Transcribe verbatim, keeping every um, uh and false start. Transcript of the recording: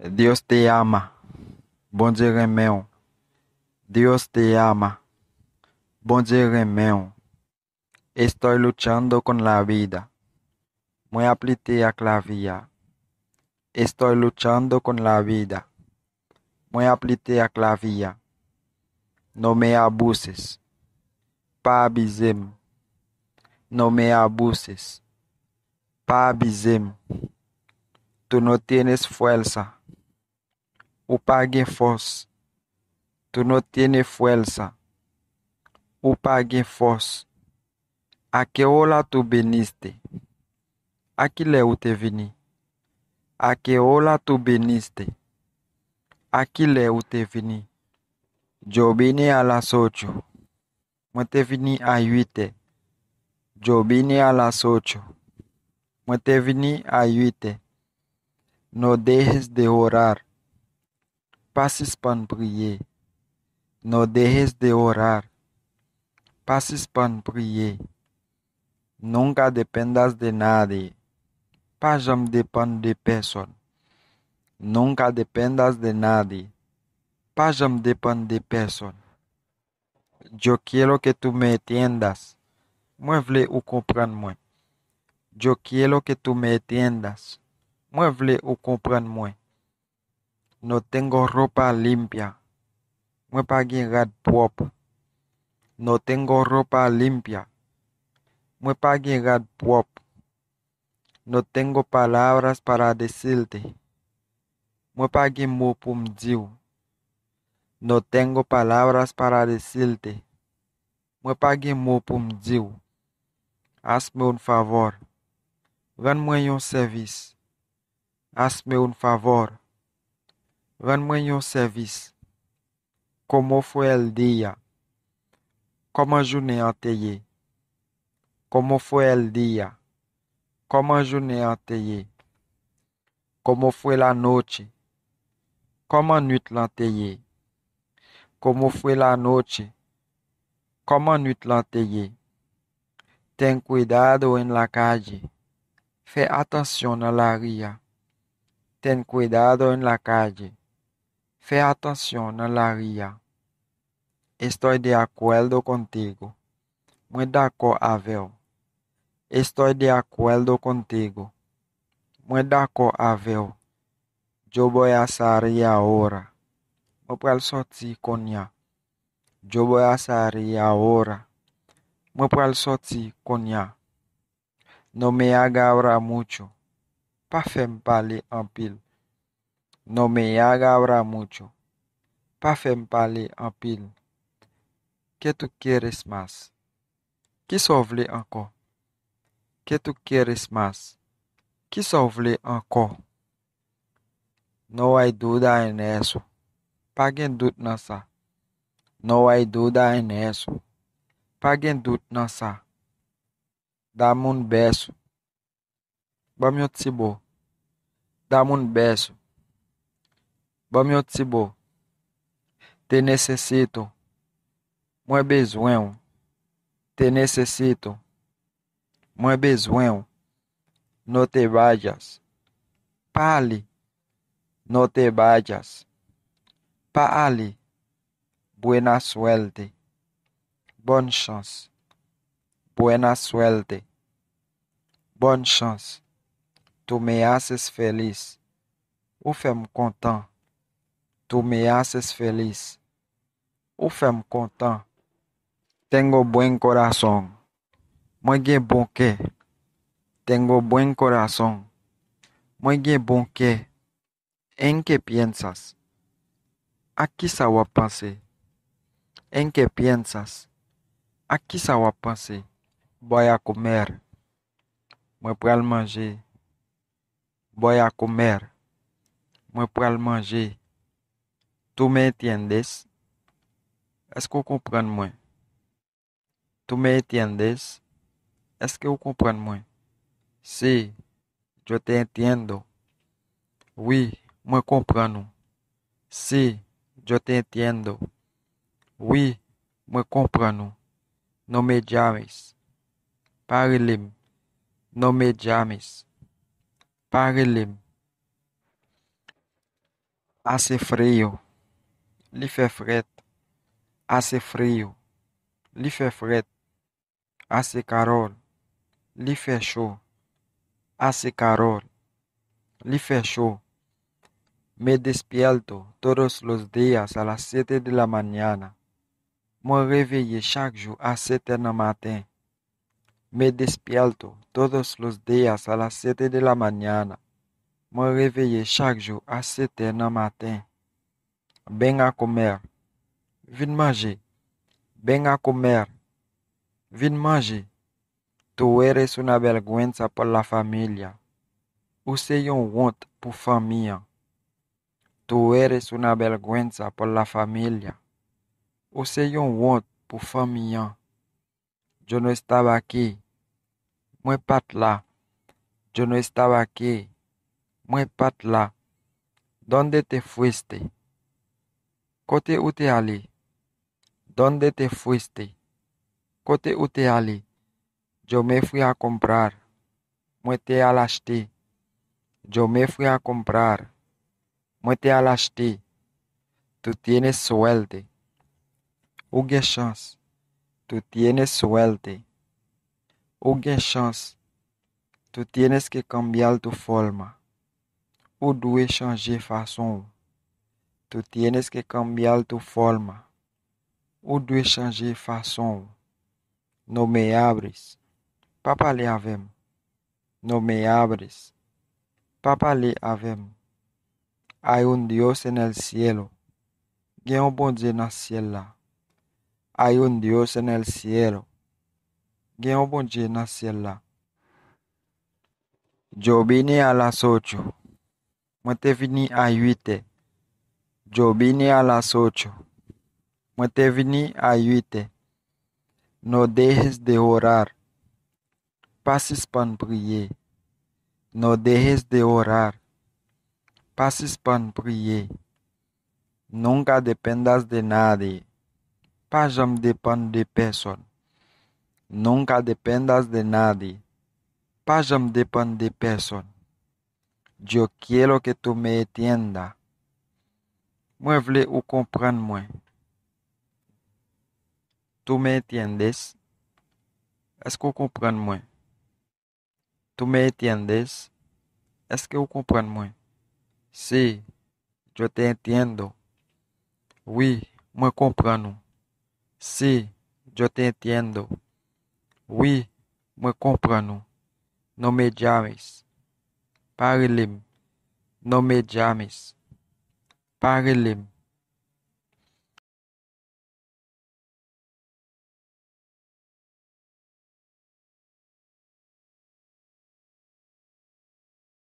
Dios te ama. Bondye renmen w. Dios te ama. Bondye renmen w. Estoy luchando con la vida. Mwen ap lite ak lavi a. Estoy luchando con la vida. Mwen ap lite ak lavi a. No me abuses. Pa abize m. No me abuses. Pa abize m. Tú no tienes fuerza. Ou pa gen fòs. Tú no tienes fuerza. Ou pa gen fòs. A qué hora tú viniste? A kilè ou te vini? A qué hora tú viniste? A kilè ou te vini? Yo vine a las ocho. Mwen te vini a uitè. Yo vine a las ocho. Mwen te vini a uitè. No dejes de orar. Pa sispann priye. No dejes de orar. Pa sispann priye. Nunca dependas de nadie. Pa janm depann de pèsonn. Nunca dependas de nadie. Pa janm depann de pèsonn. Yo quiero que tú me entiendas. Mwen vle ou konprann mwen. Yo quiero que tú me entiendas. Mwen vle ou konprann mwen. No tengo ropa limpia. Mwen pa gen rad pwòp. No tengo ropa limpia. Mwen pa gen rad pwòp. No tengo palabras para decirte. Mwen pa gen mo pou m di w. No tengo palabras para decirte. Mwen pa gen mo pou m di w. Hazme un favor. Rann mwen yon sèvis. Hazme un favor. Rann mwen yon sèvis. ¿Cómo fue el día? Kòman jounen an te ye? ¿Cómo fue el día? Kòman jounen an te ye? ¿Cómo fue la noche? Kòman nwit lan te ye? ¿Cómo fue la noche? Kòman nwit lan te ye? Ten cuidado en la calle. Fè atansyon nan lari a. Ten cuidado en la calle. Fè atansyon nan lari a. Estoy de acuerdo contigo. Mwen dakò avè w. Estoy de acuerdo contigo. Mwen dakò avè w. Yo voy a salir ahora. Mwen pral sòti kounye a. Yo voy a salir ahora. Mwen pral sòti kounye a. No me haga hablar mucho. Pa fè m pale anpil. No me haga hablar mucho. Pa fè m pale anpil. ¿Qué tú quieres más? Kisa w vle ankò? ¿Qué tú quieres más? Kisa w vle ankò? No hay duda en eso. Pa gen dout nan sa. No hay duda en eso. Pa gen dout nan sa. Dame un beso. Ban m yon ti bo. Dame un beso. Ban m yon ti bo. Te necesito. Mwen bezwen w. Te necesito. Mwen bezwen w. No te vayas. Pa ale. No te vayas. Pa ale. Buena suerte. Bòn chans. Buena suerte. Bòn chans. Tú me haces feliz. Ou fè m kontan. Tú me haces feliz. Ou fè m kontan. Tengo buen corazón. Mwen gen bon kè. Tengo buen corazón. Mwen gen bon kè. ¿En qué piensas? Ak kisa w ap panse? ¿En qué piensas? Ak kisa w ap panse? Voy a comer. Mwen pral manje. Voy a comer. Mwen pral manje. ¿Tú me entiendes? Èske w konprann mwen? ¿Tú me entiendes? Èske w konprann mwen? Sí, yo te entiendo. Wi, mwen konprann ou. Sí, yo te entiendo. Wi, mwen konprann ou. No me llames. Pa rele m. No me llames. Pa rele m. Hace frío. Li fè frèt. Hace frío. Li fè frèt. Hace calor. Li fè cho. Hace calor. Li fè cho. Me despierto todos los días a las siete de la mañana. Mwen reveye chak jou a sèt è nan maten. Me despierto todos los días a las siete de la mañana. Mwen reveye chak jou a sèt è nan maten. Ven a comer. Vin manje. Ven a comer. Vin manje. Tú eres una vergüenza por la familia. Ou se yon wont pou fanmi an. Tú eres una vergüenza por la familia. Ou se yon wont pou fanmi an. Yo no estaba aquí. Mwen pa t la. Yo no estaba aquí. Mwen pa t la. ¿Dónde te fuiste? Kote ou te ale? ¿Dónde te fuiste? Kote ou te ale? Yo me fui a comprar. Mwen te al achte. Yo me fui a comprar. Mwen te al achte. Tú tienes suerte. Ou gen chans. Tú tienes suerte. Ou gen chans. Tú tienes que cambiar tu forma. Ou dwe chanje fason w. Tú tienes que cambiar tu forma. Ou dwe chanje fason w. No me hables. Pa pale avè m. No me hables. Pa pale avè m. Hay un Dios en el cielo. Gen yon Bondye nan syèl la. Hay un Dios en el cielo. Gen yon Bondye nan syèl la. Yo vine a las ocho. Mwen te vini a uit è. Yo vine a las ocho. Mwen te vini a uit è. No dejes de orar. Pa sispann priye. No dejes de orar. Pa sispann priye. Nunca dependas de nadie. Pa janm depann de pèsonn. Nunca dependas de nadie. Pa janm depann de pèsonn. Yo quiero que tú me entiendas. Mwen vle ou konprann mwen. ¿Tú me entiendes? Èske w konprann mwen? ¿Tú me entiendes? Èske w konprann mwen? Sí, yo te entiendo. Wi, mwen konprann ou. Sí, yo te entiendo. Wi, mwen konprann ou. No me llames. Pa rele m. No me llames. Pa rele m.